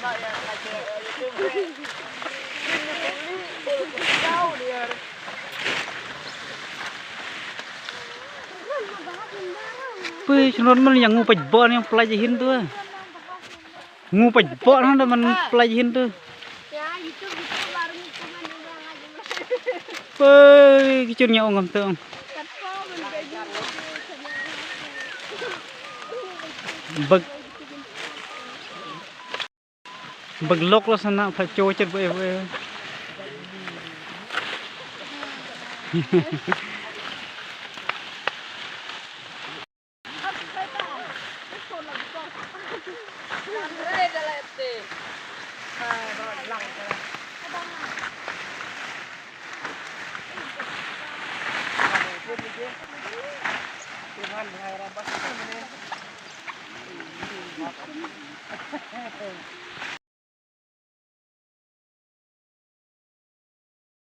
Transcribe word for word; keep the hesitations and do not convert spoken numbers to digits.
Pui, shnong man ïa ngu paj bor ïa plaj hin tu. Ngu paj bor na da man plaj hin tu. Pui, ki chun ïa ong ngam tu. Bag Bag lok la sana pha cho chet ba eh.